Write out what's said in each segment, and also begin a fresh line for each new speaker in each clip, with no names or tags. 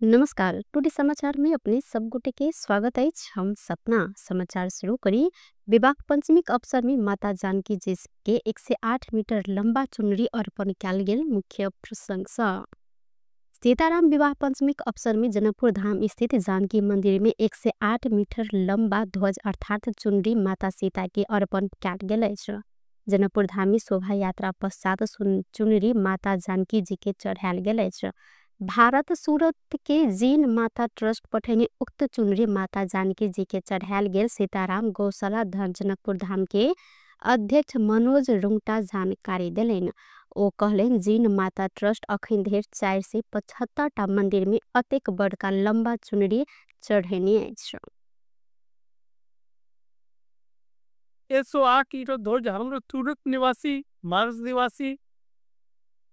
नमस्कार। टुडे समाचार में अपने सब गोटे के स्वागत है। हम सपना समाचार शुरू करी। विवाह पंचमी के अवसर में माता जानकी जी के 108 मीटर लंबा चुनरी अर्पण कयल गेल। मुख्य प्रसंग सीताराम विवाह पंचमी के अवसर में जनकपुर धाम स्थित जानकी मंदिर में 108 मीटर लंबा ध्वज अर्थात चुनरी माता सीता के अर्पण कयल गेल अछि। जनकपुर धाम में शोभा यात्रा पश्चात चुनरी माता जानकी जी के चढ़ायल गेल अछि। भारत सूरत के जीन माता ट्रस्ट पठेने उक्त चुनरी माता जानकी जी के चढ़ायल गेल। सीताराम गौशाला जनकपुर धाम के अध्यक्ष मनोज रुंगटा जानकारी दिलेन। ओ कहलेन जीन माता ट्रस्ट अखन धरि 475 टा मंदिर में अतेक बड़का लंबा चुनरी चढ़ेने अछि।
108 किलो ध्वज हम सूरत निवासी मार्स निवासी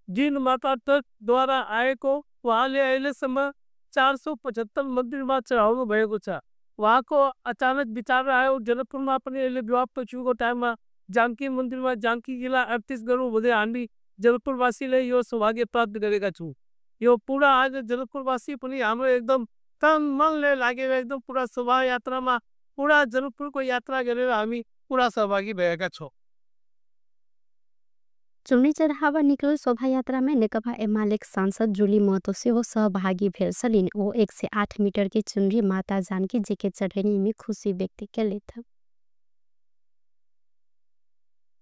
जिन माता ट्रस्ट द्वारा आएको वहाँले अहिलेसम्म 475 मन्दिरमा चढाउनु भएको छ। वहाँको अचानक विचार आयो जनकपुरमा पनि अहिले विवाह पछिको टाइममा जानकी मन्दिरमा जानकीजीलाई अर्पित गरौँ भन्दै हामी जनकपुरवासीले यो सौभाग्य प्राप्त गरेका छौँ। यो पुरा आज जनकपुरवासी पनि हाम्रो एकदम तन मनले लागेर एकदम पुरा शोभा यात्रामा पुरा जनकपुरको यात्रा गरेर हामी पुरा सहभागी भएका छौँ।
चुनरी चढ़ावा निकल शोभा यात्रा में नेकपा एमाले सांसद जूली महतो से वो सहभागी भेल सलिन। वो 108 मीटर की चुनरी माता जानकी जी के चढ़ेने में खुशी व्यक्त कैले था।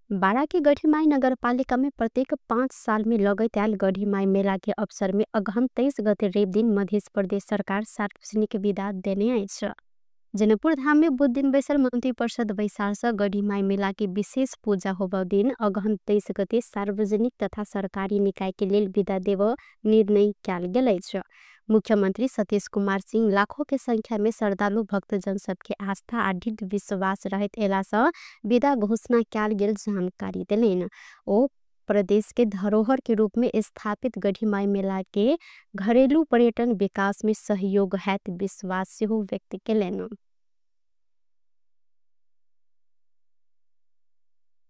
बारा के गढ़ीमाई नगर पालिका में प्रत्येक 5 साल में लगत आयल गढ़ीमाई मेला के अवसर में अगहन 23 गते रेव दिन मध्य प्रदेश सरकार सार्वजनिक विदा देने अछि। जनकपुर धाम में बुध दिन बैसल मंत्री परिषद बैसार से गढ़ीमाई मेला की विशेष पूजा होबा दिन अगहन 23 गते सार्वजनिक तथा सरकारी निकाय के लेल विदा देव निर्णय कयल गेल अछि। मुख्यमंत्री सतीश कुमार सिंह लाखों के संख्या में श्रद्धालु भक्तजन सबके आस्था आ दृढ़ विश्वास रहत एला से विदा घोषणा कयल गेल जानकारी देलेन। ओ प्रदेश के धरोहर के रूप में स्थापित गढ़ीमाई मेला के घरेलू पर्यटन विकास में सहयोग हैत विश्वास से व्यक्त कैलेन।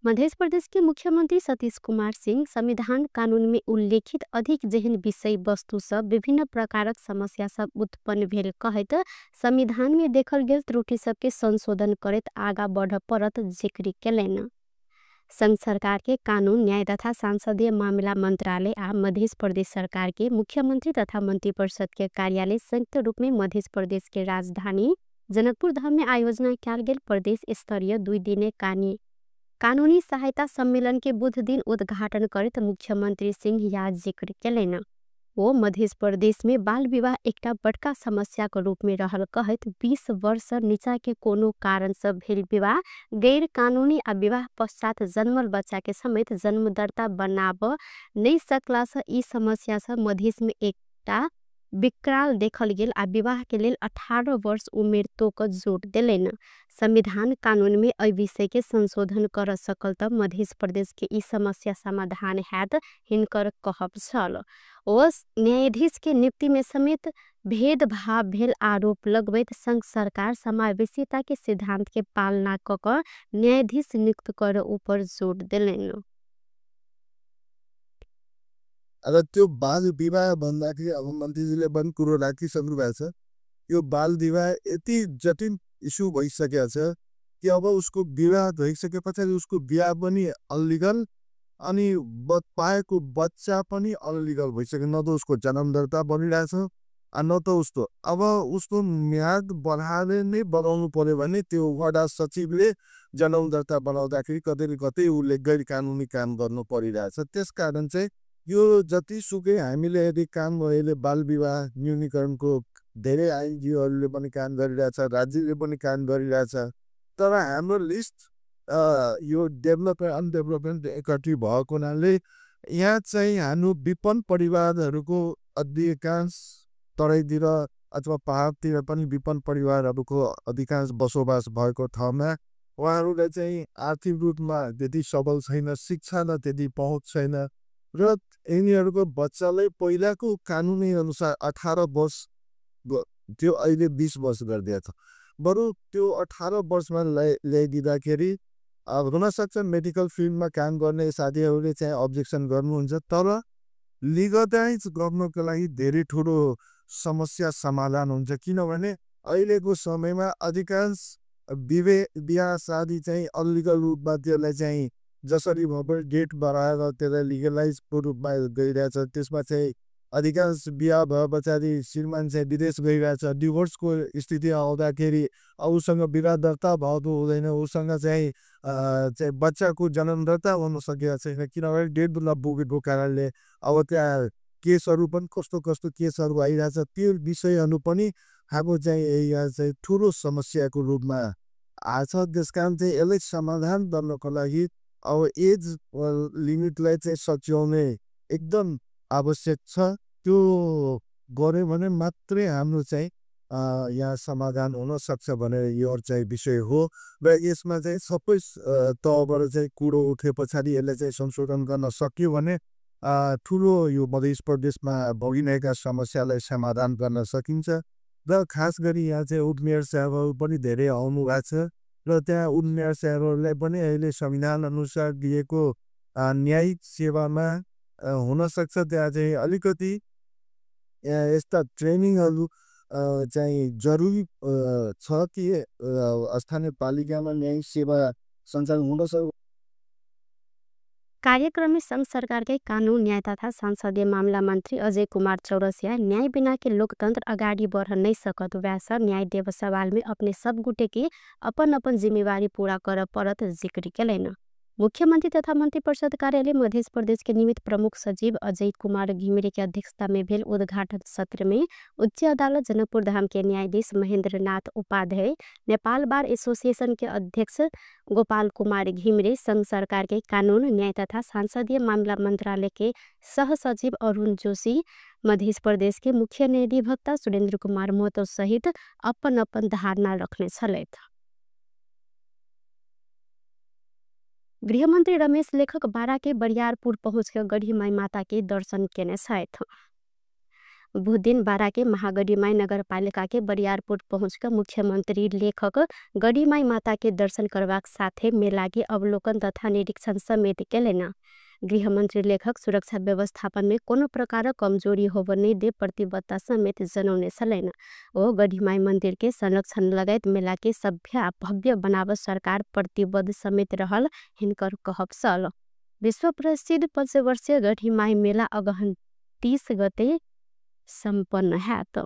मध्य प्रदेश के मुख्यमंत्री सतीश कुमार सिंह संविधान कानून में उल्लेखित अधिक जेहन विषय वस्तु सब विभिन्न प्रकारक समस्या सब उत्पन्न भेल कहत संविधान में देखल गेल त्रुटि सबके संशोधन करत आगा बढ़ पड़त जिक्र कैलेन। संघ सरकार के कानून न्याय तथा सांसदीय मामला मंत्रालय आ मध्य प्रदेश सरकार के मुख्यमंत्री तथा मंत्रिपरिषद के कार्यालय संयुक्त रूप में मध्य प्रदेश के राजधानी जनकपुर धाम में आयोजना कयल गेल प्रदेश स्तरीय 2 दिने कानूनी सहायता सम्मेलन के बुध दिन उद्घाटन करत मुख्यमंत्री सिंह या जिक्र कैलेन। वो मध्य प्रदेश में बाल विवाह एकटा बड़का समस्या के रूप में रहल कहत 20 वर्ष नीचा के कोनो कारण से भेल विवाह गैर कानूनी आ विवाह पश्चात जन्मल बच्चा के समेत जन्मदाता बनाब नहीं सकला से ई समस्या से मध्य में एकटा विकराल देखल गेल आ विवाह के लेल 18 वर्ष उमेर तोक जोर देलेन। संविधान कानून में अ विषय के संशोधन कर सकल तब मध्य प्रदेश के ई समस्या समाधान हैत हिनकर कहब छल। ओ न्यायाधीश के नियुक्ति में समेत भेदभाव भेल आरोप लगबैत संघ सरकार समावेशिता के सिद्धांत के पालना क न्यायाधीश नियुक्त कर ऊपर जोर देलेन।
अगर त्यो बाल विवाह भन्दाखेरि अब मन्त्रीजीले पनि कुरो राखिसक्नु भएको छ। यो बाल विवाह यति जटिल इस्यु भइसकेको छ कि अब उसको विवाह भइसके पछाडि उसको बिहा पनि अनलिगल अनि पाएको बच्चा पनि अनलिगल भइसक्यो। न त उसको जन्मदाता बनिरहेछ न त उसको अब उसको म्याद बढाएर नै बनाउनु पर्यो भने त्यो वडा सचिवले जन्मदाता बनाउँदाखेरि कतै न कतै उसले गैर कानुनी काम गर्नु परिरहेछ। त्यसकारण चाहिँ यो जतिसुकै हामीले यदि काम अहिले बाल विवाह न्यूनीकरणको धेरै आइनजीहरूले पनि काम गरिरहेछ, राज्यले पनि काम गरिरहेछ। तर हाम्रो लिस्ट यो डेभलपमेन्ट अनडेभलपमेन्ट एकट्ठी भएको हुनाले यहाँ चाहिँ हाम्रो विपन्न परिवारहरूको अधिकांश तराईतिर अथवा पहाडतिर पनि विपन्न परिवारहरूको अधिकांश बसोबास भएको ठाउँमा उहाँहरूले चाहिँ आर्थिक रूपमा त्यति सबल छैन, शिक्षामा त्यति पहुँच छैन र यिनीहरूको बच्चालाई पहिलाको कानुनी अनुसार 18 वर्ष त्यो अहिले 20 वर्ष गरिदिएको छ। बरु त्यो 18 वर्षमा ल्याइदिँदाखेरि हुनसक्छ मेडिकल फिल्डमा काम गर्ने साथीहरूले चाहिँ अब्जेक्सन गर्नुहुन्छ, तर लिगलाइज गर्नको लागि धेरै ठुलो समस्या समाधान हुन्छ। किनभने अहिलेको समयमा अधिकांश बिहा शादी चाहिँ अलिगल रूपमा त्यसलाई चाहिँ जसरी भए पनि डेट बढाएर त्यसलाई लिगलाइजको रूपमा गइरहेछ। त्यसमा चाहिँ अधिकांश बिहा भए पछाडि श्रीमान चाहिँ विदेश गइरहेछ। डिभोर्सको स्थिति आउँदाखेरि उसँग विवाह दर्ता भएको हुँदैन, उसँग चाहिँ बच्चाको जन्म दर्ता हुन सकेको छैन। किनभने डेट नपुगेको कारणले अब त्यहाँ केसहरू पनि कस्तो कस्तो केसहरू आइरहेछ। त्यो विषयहरू पनि हाम्रो चाहिँ यहाँ चाहिँ ठुलो समस्याको रूपमा आछ। त्यस कारण चाहिँ यसलाई समाधान गर्नको लागि अब एज लिमिटलाई चाहिँ सच्याउने एकदम आवश्यक छ। त्यो गऱ्यो भने मात्रै हाम्रो चाहिँ यहाँ समाधान हुन सक्छ भनेर यो चाहिँ विषय हो। र यसमा चाहिँ सबै तहबाट चाहिँ कुरो उठे पछाडि यसलाई चाहिँ संशोधन गर्न सक्यो भने ठुलो यो मध्य प्रदेशमा भोगिरहेका समस्यालाई समाधान गर्न सकिन्छ। र खास गरी यहाँ चाहिँ उपमेयर साहबहरू पनि धेरै आउनु भएको छ र त्यहाँ उपमेयर साहबहरूलाई पनि अहिले संविधान अनुसार दिएको न्यायिक सेवामा हुनसक्छ त्यहाँ चाहिँ अलिकति यस्ता ट्रेनिङहरू चाहिँ जरुरी छ कि स्थानीय पालिकामा न्यायिक सेवा सञ्चालन हुन सक्छ।
कार्यक्रम में संघ सरकार के कानून न्याय तथा संसदीय मामला मंत्री अजय कुमार चौरसिया न्याय बिना के लोकतंत्र अगाडि बढ़ नहीं सकत व्यास न्याय देव सवाल में अपने सब गुटे के अपन अपन जिम्मेवारी पूरा कर परत जिक्र कैलन। मुख्यमंत्री तथा मंत्री परिषद कार्यालय मध्य प्रदेश के निमित्त प्रमुख सचिव अजय कुमार घिमिरे की अध्यक्षता में भेल उद्घाटन सत्र में उच्च अदालत जनकपुर धाम के न्यायाधीश महेंद्र नाथ उपाध्याय, नेपाल बार एसोसिएशन के अध्यक्ष गोपाल कुमार घिमिरे, संघ सरकार के कानून न्याय तथा सांसदीय मामला मंत्रालय के सह सचिव अरुण जोशी, मध्य प्रदेश के मुख्य न्यायाधिवक्ता सुरेंद्र कुमार महतो सहित अपन अपन धारणा रखने छलैथ। गृहमंत्री रमेश लेखक बारा के बरियारपुर पहुंचकर गढ़ी माई माता के दर्शन केने छथि। बुध दिन बारा के महागढ़ी माई नगर पालिका के बरियारपुर पहुंचकर मुख्यमंत्री लेखक गढ़ी माई माता के दर्शन करवाक साथे मेला के अवलोकन तथा निरीक्षण समेत केलेन। गृहमंत्री लेखक सुरक्षा व्यवस्थापन में कोनो प्रकार कमजोरी होबो नहीं दे प्रतिबद्धता समेत जनौने छलैन। ओ गढ़ी माई मंदिर के संरक्षण लगायत मेला के सभ्य आ भव्य बनावत सरकार प्रतिबद्ध समेत रहल हिनकर कहब सल। विश्व प्रसिद्ध 5 वर्षीय गढ़ी माई मेला अगहन 30 गते संपन्न हैत।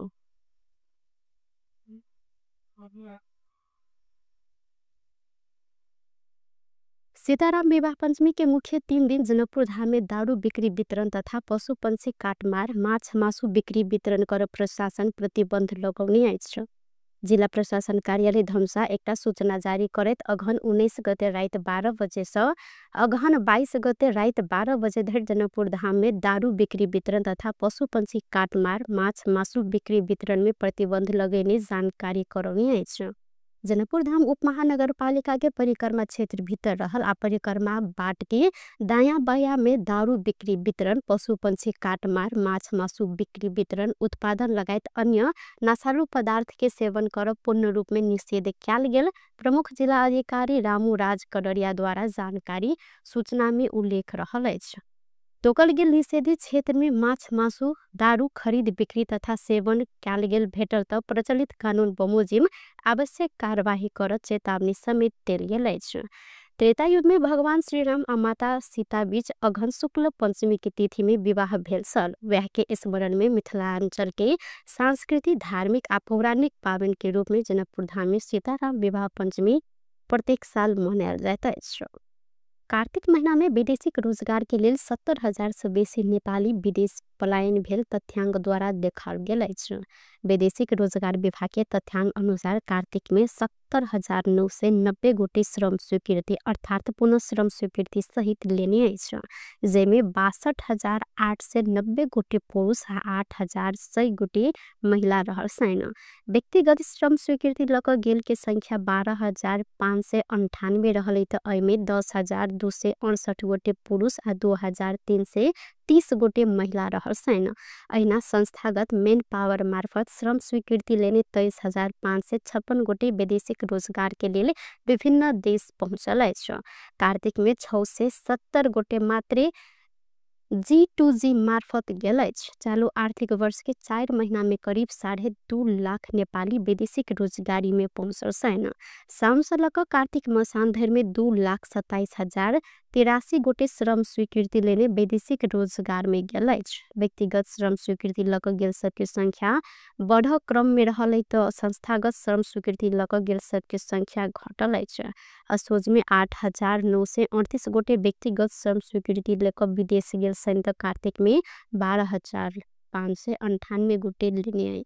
सीताराम विवाह पंचमी के मुख्य 3 दिन जनकपुर धाम में दारू बिक्री वितरण तथा पशु पंछी काटमार माछ मासु बिक्री वितरण कर प्रशासन प्रतिबंध लगाउने आइछ। जिला प्रशासन कार्यालय धनुषा एकटा सूचना जारी करैत अगहन 19 गते रात 12 बजे से अगहन 22 गते रात 12 बजे धरि जनकपुर धाम में दारू बिक्री वितरण तथा पशु पंछी काटमार माछ मासु बिक्री वितरण में प्रतिबंध लगाउने जानकारी कराउने आइछ। जनकपुर धाम उपमहानगर पालिका के परिक्रमा क्षेत्र भीतर रहल आ परिक्रमा बाट के दायां बायां में दारू बिक्री वितरण पशु पंछी काटमार माछ मासु बिक्री वितरण उत्पादन लगायत अन्य नशालु पदार्थ के सेवन कर पूर्ण रूप में निषेध कैल गेल प्रमुख जिला अधिकारी रामू राज कड़रिया द्वारा जानकारी सूचना में उल्लेख रहल अछि। तोकल गेल निषेधित क्षेत्र में माछ मासु दारू खरीद बिक्री तथा सेवन कैल गेल भेटल त प्रचलित कानून बमोजिम आवश्यक कार्यवाही कर चेतावनी समेत देल गेल अछि। त्रेता युग में भगवान श्री राम आ माता सीता बीच अगहन शुक्ल पंचमी की तिथि में विवाह भेल सल। वह के स्मरण में मिथिलांचल के सांस्कृतिक धार्मिक आ पौराणिक पावन के रूप में जनकपुर धाम में सीताराम विवाह पंचमी प्रत्येक साल मनायल जाइत अछि। कार्तिक महीना में विदेशी रोजगार के लेल 70,000 से बेसी नेपाली विदेश पलायन भेल तथ्यांक द्वारा देखाल गेल अछि। विदेशी रोजगार विभाग के तथ्यांक अनुसार कार्तिक में 70,990 गोटे श्रम स्वीकृति अर्थात पुनः श्रम स्वीकृति सहित लेने अछि, जेमे 62,890 गोटे पुरुष आ 8,100 गोटे महिला रहल छन्। व्यक्तिगत श्रम स्वीकृति लक गेल के संख्या 12,598 रहल त एमे 10,268 गोटे पुरुष आ 2,330 गोटे महिला रहल छन्। अहिना संस्थागत मेन पावर मार्फत श्रम स्वीकृति लेने 23,556 गोटे विदेशी रोजगार के लिए विभिन्न देश पहुंचल अछि। कार्तिक में 670 गोटे मात्र G2G मार्फत गेल अछि। चालू आर्थिक वर्ष के 4 महीना में करीब 2.5 लाख नेपाली वैदेशिक रोजगारी में पहुंचल छन्। साउन से लक कार्तिक मसान धरि में 2,27,083 गोटे श्रम स्वीकृति लेने वैदेशिक रोजगार में गेल अछि। व्यक्तिगत श्रम स्वीकृति लक गेल सबके संख्या बढ़ क्रम में रहल त संस्थागत श्रम स्वीकृति लक गेल सबके संख्या घटल अछि। असोज में 8,938 गोटे व्यक्तिगत श्रम स्वीकृति लेकर विदेश गेल छन् त कार्तिक में 12,598 गोटे लेने आए।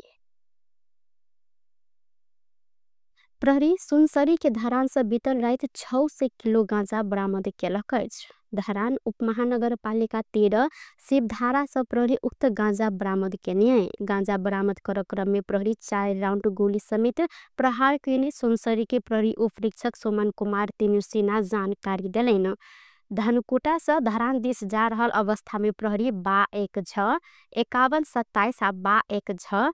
प्रहरी सुनसरी के धरान से बीतल रात 600 किलो गांजा बरामद केलक अछि। धरान उपमहानगरपालिका 13 शिवधारा से प्रहरी उक्त गांजा बरामद केने है। गांजा बरामद कर क्रम में प्रहरी 4 राउंड गोली समेत प्रहार केने सुनसरी के प्रहरी उपरीक्षक सोमन कुमार तिनुसिना जानकारी दिलेन। धनकुटा से धरान दिस जा रहल अवस्था में प्रहरी 22 51 27 आ 22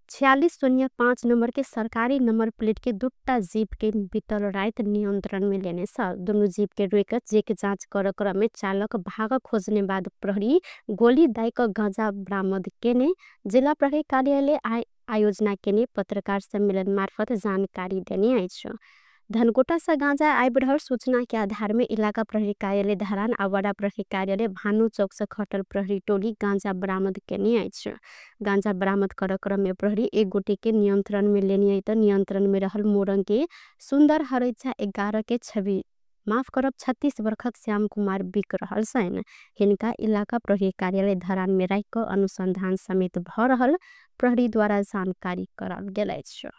4605 नंबर के सरकारी नंबर प्लेट के दुट्टा जीप के बीतल रात नियंत्रण में लेने स। दोनों जीप के रोक जेक जांच कर क्रम में चालक भाग खोजने बाद प्रहरी गोली दायक गांजा बरामद केने जिला प्रहरी कार्यालय आयोजना केने पत्रकार सम्मेलन मार्फत जानकारी देने अछि। धनकोटा से गांजा आइ बढ़ल सूचना के आधार में इलाका प्रहरी कार्यालय धरान आ वडा प्रहरी कार्यालय भानु चौक से खटल प्रहरी टोली गांजा बरामद केने अछि। गांजा बरामद कर क्रम में प्रहरी एक गोटे के नियंत्रण में लेने आई त नियंत्रण में रहल मोरंग के सुंदर हरैचा 11 के छवि 36 वर्षक श्याम कुमार बिक रहल छन्। हिनका इलाका प्रहरी कार्यालय धरान में राख अनुसंधान समेत भ रहल प्रहरी द्वारा जानकारी कराल गेल अछि।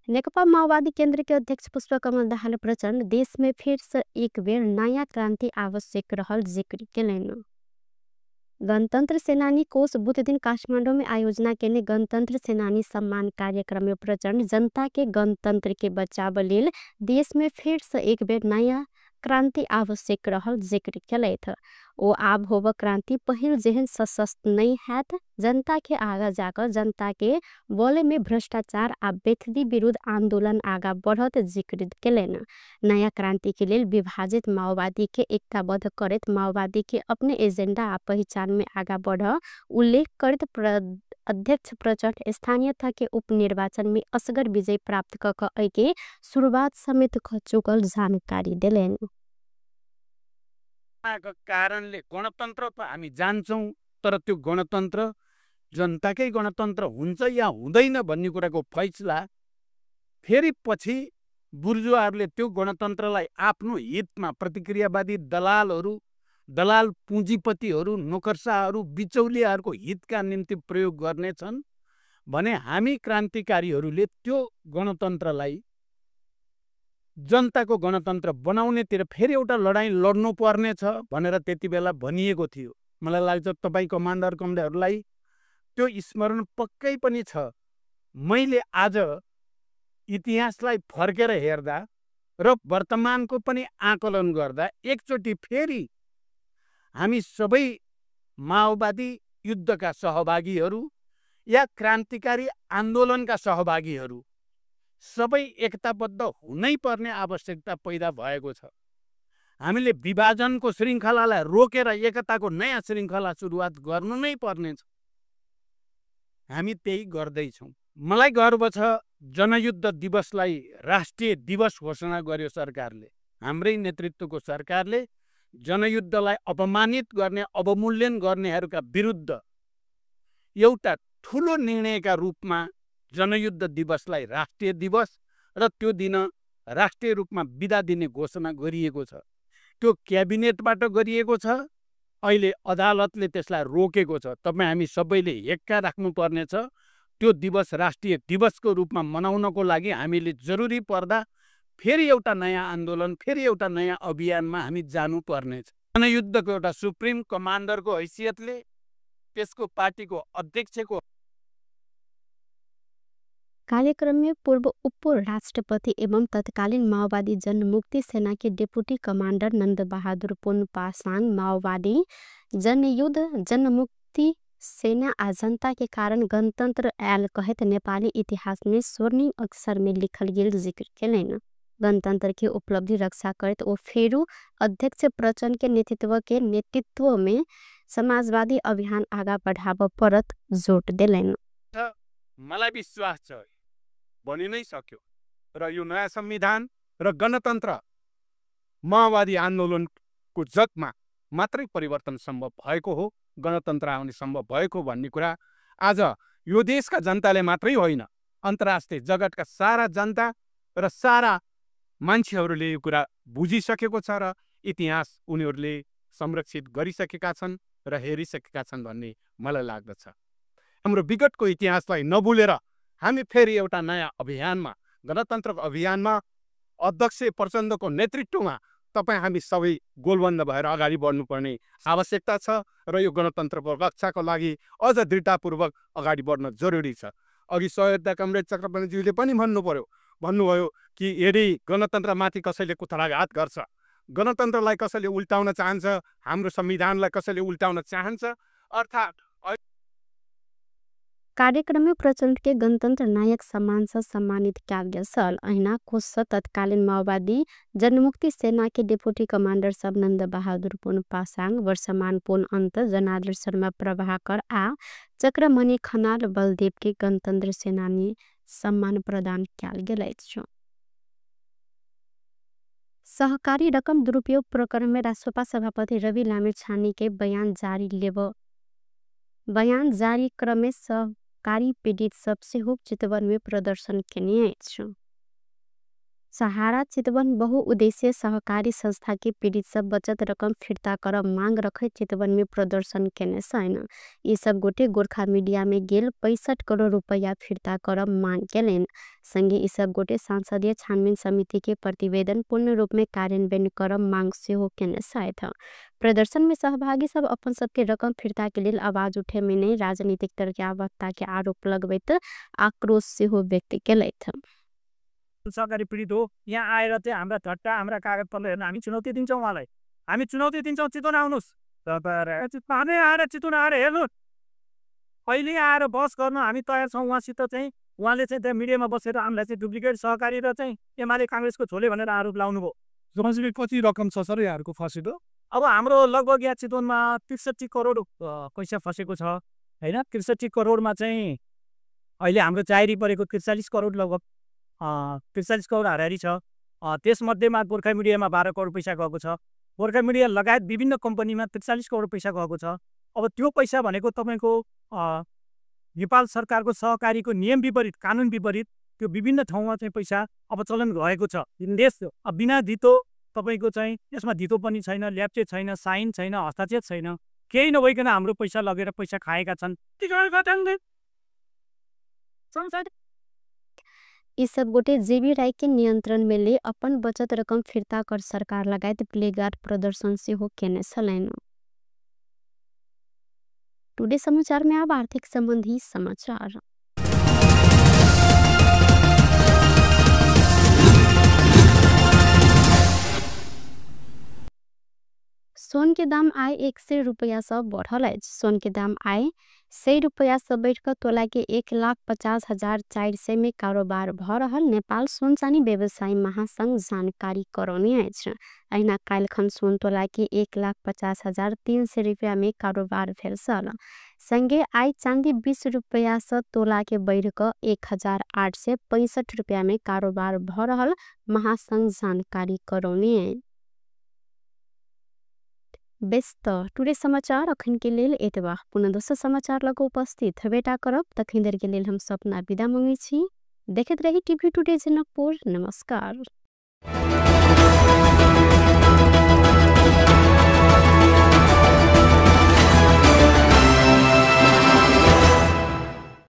नेकपा माओवादी केंद्र के अध्यक्ष पुष्पकमल दाहाल प्रचंड देश में फिर से एक बेर नया क्रांति आवश्यक रहल जिक्र केलनि। गणतंत्र सेनानी कोष बुध दिन काठमांडू में आयोजना केने गणतंत्र सेनानी सम्मान कार्यक्रम में प्रचंड जनता के गणतंत्र के बचाव लेल देश में फिर से एक बेर नया क्रांति आवश्यक रहल जिक्र केलथि। ओ आब होब क्रांति पहिल जेहन सशक्त नहीं हैत। जनता के आगा जाकर जनता के बोले में भ्रष्टाचार आ बेथदी विरुद्ध आंदोलन आगा बढ़त जिक्र केलन। नया क्रांति के लिए विभाजित माओवादी के एकताबद्ध करत माओवादी के अपने एजेंडा आ पहचान में आगा बढ़ उल्लेख करत अध्यक्ष प्रचंड स्थानीयता के उपनिर्वाचन में असगर विजय प्राप्त क के शुरुआत समेत क चुकल जानकारी दिलेन।
कारणले गणतन्त्र त हामी जान्छौं तर त्यो गणतन्त्र जनताकै गणतन्त्र हुन्छ या हुँदैन भन्ने कुराको फैसला फेरि पछि बुर्जुवाहरूले त्यो गणतन्त्रलाई आफ्नो हितमा प्रतिक्रियावादी दलाल पुँजीपतिहरू नोकरशाहहरू बिचौलियाहरूको हितका निम्ति प्रयोग गर्नेछन् भने हामी क्रान्तिकारीहरूले त्यो गणतन्त्रलाई जनताको गणतन्त्र बनाउनेतिर फेरि एउटा लडाईँ लड्नु पर्नेछ भनेर त्यति बेला भनिएको थियो। मलाई लाग्छ तपाईं कमान्डर कमान्डरहरूलाई त्यो स्मरण पक्कै पनि छ। मैले आज इतिहासलाई फर्केर हेर्दा र वर्तमानको पनि आकलन गर्दा एकचोटि फेरि हामी सबै माओवादी युद्धका सहभागीहरू या क्रान्तिकारी आन्दोलनका सहभागीहरू सबै एकताबद्ध हुनै पर्ने आवश्यकता पैदा भएको छ। हामीले विभाजनको श्रृङ्खलालाई रोकेर एकताको नयाँ श्रृङ्खला सुरुवात गर्नु नै पर्नेछ। हामी त्यही गर्दैछौँ। मलाई गर्व छ जनयुद्ध दिवसलाई राष्ट्रिय दिवस घोषणा गर्यो सरकारले। हाम्रै नेतृत्वको सरकारले जनयुद्धलाई अपमानित गर्ने अवमूल्यन गर्नेहरूका विरुद्ध एउटा ठुलो निर्णयका रूपमा जनयुद्ध दिवसलाई राष्ट्रिय दिवस र त्यो दिन राष्ट्रिय रूपमा बिदा दिने घोषणा गरिएको छ। त्यो क्याबिनेटबाट गरिएको छ। अहिले अदालतले त्यसलाई रोकेको छ। तपाईँ हामी सबैले हेक्का राख्नुपर्नेछ। त्यो दिवस राष्ट्रिय दिवसको रूपमा मनाउनको लागि हामीले जरुरी पर्दा फेरि एउटा नयाँ आन्दोलन फेरि एउटा नयाँ अभियानमा हामी जानुपर्नेछ। जनयुद्धको एउटा सुप्रिम कमान्डरको हैसियतले त्यसको पार्टीको अध्यक्षको
कार्यक्रम में पूर्व उप राष्ट्रपति एवं तत्कालीन माओवादी जनमुक्ति सेना के डिप्टी कमांडर नंद बहादुर पुन पासाङ माओवादी जनयुद्ध जनमुक्ति सेना आ जनता के कारण गणतंत्र आयल कहत नेपाली इतिहास में स्वर्णिम अक्षर में लिखल गेल जिक्र केलन। गणतंत्र की उपलब्धि रक्षा करत ओ फेरू अध्यक्ष प्रचंड के नेतृत्व में समाजवादी अभियान आगा बढ़ाव परत जोड देलैन।
मलाई विश्वास छ बनि नै सक्यो र यो नयाँ संविधान र गणतन्त्र माओवादी आन्दोलनको जगमा मात्रै परिवर्तन सम्भव भएको हो, गणतन्त्र आउने सम्भव भएको भन्ने कुरा आज यो देशका जनताले मात्रै होइन, अन्तर्राष्ट्रिय जगतका सारा जनता र सारा मान्छेहरूले यो कुरा बुझिसकेको छ र इतिहास उनीहरूले संरक्षित गरिसकेका छन् र हेरिसकेका छन् भन्ने मलाई लाग्दछ। हाम्रो विगतको इतिहासलाई नभुलेर हामी फेरि एउटा नयाँ अभियानमा, गणतन्त्रको अभियानमा अध्यक्ष प्रचण्डको नेतृत्वमा तपाईँ हामी सबै गोलबन्द भएर अगाडि बढ्नुपर्ने आवश्यकता छ र यो गणतन्त्रको रक्षाको लागि अझ दृढतापूर्वक अगाडि बढ्न जरुरी छ। अघि सहयोद्धा कमरेड चक्रवर्तीज्यूले पनि भन्नुभयो कि यदि गणतन्त्रमाथि कसैले कुठाराघात गर्छ, गणतन्त्रलाई कसैले उल्टाउन चाहन्छ, हाम्रो संविधानलाई कसैले उल्टाउन चाहन्छ, अर्थात्
कार्यक्रम में प्रचंड के गणतंत्र नायक सम्मान से सम्मानित किया गया सल। अहिना कोष तत्कालीन माओवादी जनमुक्ति सेना के डिप्टी कमांडर सब नंद बहादुर पुन पासांग, वर्षमान पुन अंत, जनार्दन शर्मा प्रभाकर आ चक्रमणि खनाल बलदेव के गणतंत्र सेनानी सम्मान प्रदान किया गया। सहकारी रकम दुरुपयोग प्रकरण में राष्ट्रपा सभापति रवि लामिछाने के बयान जारी क्रम में सहकारी पीड़ित सबसे हो चितवन में प्रदर्शन के सहारा चितवन बहुउद्देश्य सहकारी संस्था के पीड़ित सब बचत रकम फिर्ता कर मांग रखे चितवन में प्रदर्शन केने सैन। ये सब गोटे गोरखा मीडिया में गेल 65 करोड़ रुपया फिर्ता कर मांग केलेन। संगे ये सब गोटे सांसदीय छानबीन समिति के प्रतिवेदन पूर्ण रूप में कार्यान्वयन कर मांग से हो केने सहायता। प्रदर्शन में सहभागी सब अपन सबके रकम फिर्ता के लिए आवाज उठे में नहीं राजनीतिक तर्कवादता के आरोप लगबैत आक्रोश से हो व्यक्त केलैथ।
सहकारी पीडित हो, यहाँ आएर चाहिँ हाम्रा झट्टा हाम्रा कागज पत्र हेर्न हामी चुनौती दिन्छौँ उहाँलाई, हामी चुनौती दिन्छौँ चितवन आउनुहोस्, तपाईहरु आएर चितवन आएर हेर्नु, अहिले आएर बस गर्न हामी तयार छौँ उहाँसित। चाहिँ उहाँले चाहिँ त्यहाँ मिडियामा बसेर हामीलाई चाहिँ डुप्लिकेट सहकारी र चाहिँ एमाले काङ्ग्रेसको छोले भनेर आरोप लाउनु भयो।
जम्मा कति रकम छ सर यहाँहरुको फसेको?
अब हाम्रो लगभग यहाँ चितवनमा 63 करोड पैसा फसेको छ हैन। 63 करोडमा चाहिँ अहिले हाम्रो जारी परेको 43 करोड लगभग 43 करोड हाराहारी छ। त्यसमध्येमा गोर्खा मिडियामा 12 करोड पैसा गएको छ, गोर्खा मिडिया लगायत विभिन्न कम्पनीमा 43 करोड पैसा गएको छ। अब त्यो पैसा भनेको तपाईँको नेपाल सरकारको सहकारीको नियम विपरीत, कानुन विपरीत त्यो विभिन्न ठाउँमा चाहिँ पैसा अब चलन गएको छ। देश बिना धितो तपाईँको चाहिँ यसमा धितो पनि छैन, ल्याप्चे छैन, साइन छैन, हस्ताक्षर छैन, केही नभइकन हाम्रो पैसा लगेर पैसा खाएका छन्।
ये सब गोटे जेबी राय के नियंत्रण में ले अपन बचत रकम फिर्ता कर सरकार लगायत प्लेगार्ड प्रदर्शन से हो केने सलैन। टुडे समाचार में अब आर्थिक संबंधी समाचार। सोन के दाम आए 100 रुपया से बढ़ल। सोन के दाम आए 100 रुपया से बैठ कर तोला के 1,50,400 में कारोबार भ रहल नेपाल सोन चानी व्यवसायी महासंघ जानकारी करौने अछि। अहिना काल्खन सोन तोला के 1,50,300 रुपया में कारोबार भेल छल। संगे आई चांदी 20 रुपया से तोला के बढ़ कर 1,865 रुपया में कारोबार भ रहल महासंघ जानकारी करौने। बेस्ट टुडे समाचार अखन के लेल एतबा। पुनः दोसर समाचार लग उपस्थित बेटा करब तखन देर के लेल हम सपना विदा मांगे छी। देखत रही टीवी टुडे जनकपुर। नमस्कार।